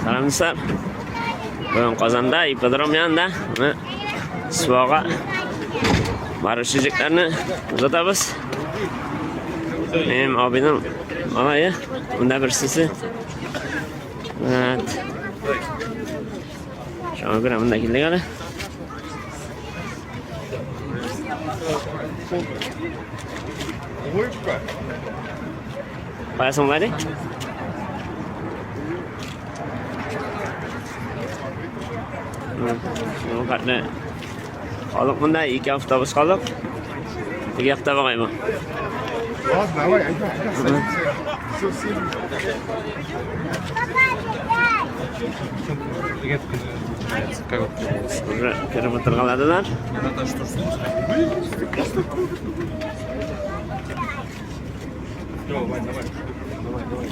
Сәлам дуслар. Бүген Казанда ипподром янында менә Суага баручы җегетләрне озатабыз. Минем абыйның малае, монда берсесе. Вот. Шуңа күрә монда килдек әле. Кая соң Владик? Ну, хәтле халык монда, ике автобус халык. Теге якта бугай бу. Уже кереп утыргаладылар. Давай, давай. Давай, давай.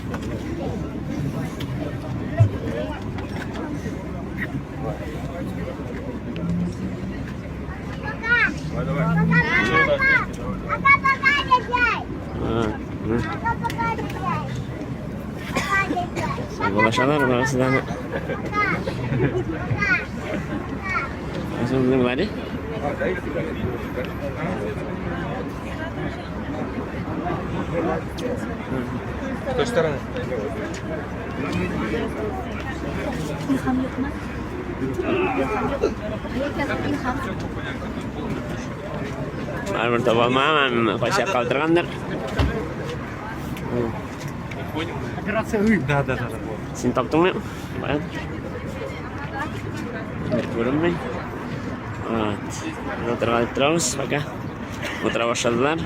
Давай, давай. Пока-пока, дядя. Һы. Пока-пока, дядя. Пока, дядя. Саубуллашалар барысы да. Үзеңнең Владик? С той стороны. Илһам юкмы? Илһам юк. Илһам. Барыбер таба алмам, кайсы якка утыргандыр. Операция «Ы». Да, да, да, да. Вот. Син таптыңмы? Баян. Күренми. Вот. Утырга торабыз пока. Утыра башладылар.